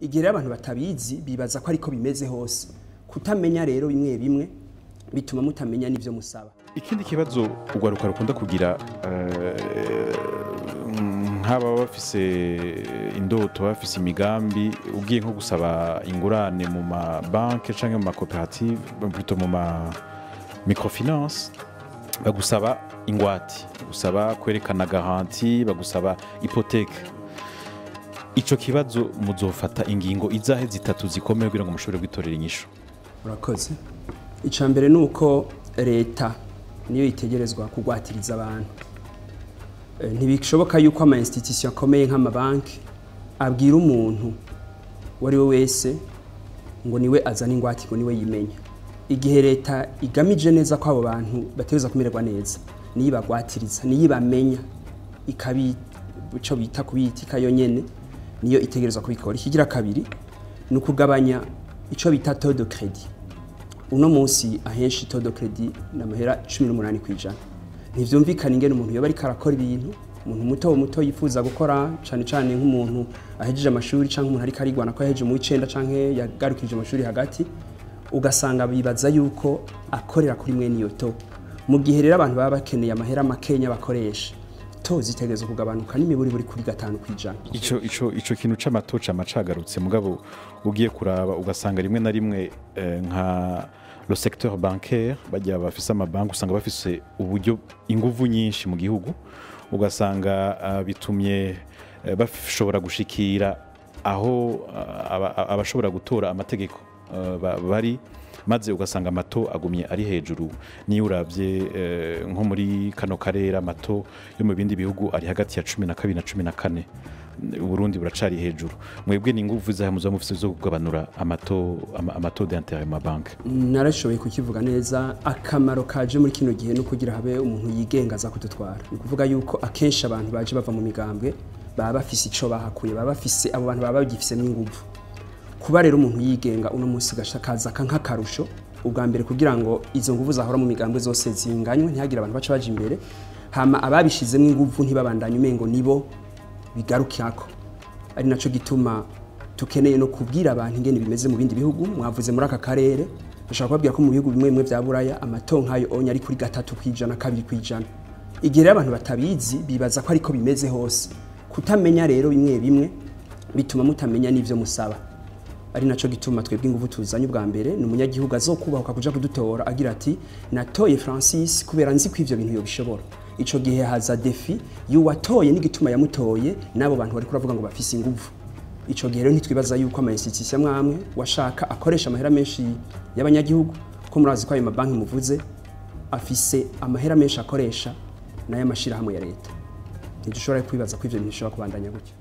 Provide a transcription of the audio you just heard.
Igihe rero abantu batabizi bibaza ko ariko bimeze hose. Kutamenya rero bimwe bimwe bituma mutamenya n'ivyo musaba. Ikindi kibazo urwaruka rukunda kugira, nk'aba bafise indoto, bafise imigambi, ugiye nko gusaba ingurane mu ma banque canke mu ma coopérative, plutôt mu ma microfinance, bagusaba ingwate, bagusaba kwerekana garantie, bagusaba hypothèque. Ico kibazo muzofata ingingo izahe zitatu zikomeye kugira ngo mushobore kwitorera inyishu? Urakoze. Icya mbere ni uko leta niyo itegerezwa kugwatiriza abantu. Ntibishoboka yuko ama institution akomeye nk'amabanki abwira umuntu uwo ari we wese ngo niwe azana ingwate, ngo niwe yimenya. Igihe leta igamije neza ko abo bantu bategerezwa kumererwa neza, niyo ibagwatiriza, niyo ibamenya, ikabi ico bita kubitika yonyene, niyo itegerezwa kubikora. Ikigira kabiri ni ukugabanya ico bita taux de crédit. Uno munsi ahenshi taux de crédit ni amahera 18%. Ntivyumvikana ingene umuntu yoba ariko arakora ibintu, umuntu muto muto yifuza gukora, cane cane nk'umuntu ahejeje amashuri canke umuntu ariko arigwana ko yahejeje mu w'icenda canke yagarukije amashuri hagati, ugasanga bibaza yuko akorera kuri mwene iyo taux. Mu gihe rero abantu baba bakeneye amahera makenya bakoresha, taux zitegerezwa kugabanuka n'imiburi buri kuri 5%. Ico kintu c'ama taux cama cagarutse, mugabo ugiye kuraba ugasanga rimwe na rimwe nka le secteur bancaire, bajya bafise amabanki, usanga bafise uburyo, inguvu nyinshi mu gihugu, ugasanga bitumye bashobora gushikira aho abashobora gutora amategeko bari, maze ugasanga ama taux agumye ari hejuru. Niyo uravye nko muri kano karere, ama taux yo mu bindi bihugu ari hagati ya 12 na 14, Uburundi buracari hejuru. Mwebwe ni inguvu zahe muzoba mufise zo kugabanura ama taux d'intérêt mu mabanki? Narashoboye kukivuga neza. Akamaro kaje muri kino gihe no kugira habe umuntu yigenga aza kudutwara, ni ukuvuga yuko akenshi abantu baje bava mu migambwe baba bafise ico bahakuye, baba bafise abo bantu baba bagifisemo inguvu. Kuba rero umuntu yigenga uno munsi gashakaza nk'akarusho, ubwa mbere kugira ngo izo nguvu zahora mu migambwe zose zinganywe, ntihagire abantu baca baja imbere, hama ababishizemo inguvu ntibabandanye umengo nibo bigarukirako. Ari naco gituma tukeneye no kubwira abantu ingene bimeze mu bindi bihugu. Mwavuze muri aka karere, ndashaka kubabwira ko mu bihugu bimwe bimwe vya Buraya ama taux nk'ayo onya ari kuri 3%, 2%. Igihe rero abantu batabizi bibaza ko ariko bimeze hose. Kutamenya rero bimwe bimwe bituma mutamenya n'ivyo musaba. Ari naco gituma twebwe inguvu tuzanye, ubwa mbere ni umunyagihugu azokubahuka kuja kudutora agira ati: "Natoye Francis kubera nzi ko ivyo bintu yobishobora." Ico gihe haza défi y'uwatoye n'igituma yamutoye n'abo bantu bariko baravuga ngo bafise inguvu. Ico gihe rero ntitwibaza yuko ama institution amwe washaka akoresha amahera menshi y'abanyagihugu, ko murazi ko ayo mabanki muvuze afise amahera menshi akoresha n'ayo mashirahamwe ya leta. Ntidushobora kwibaza ko ivyo bintu bishobora kubandanya gutyo.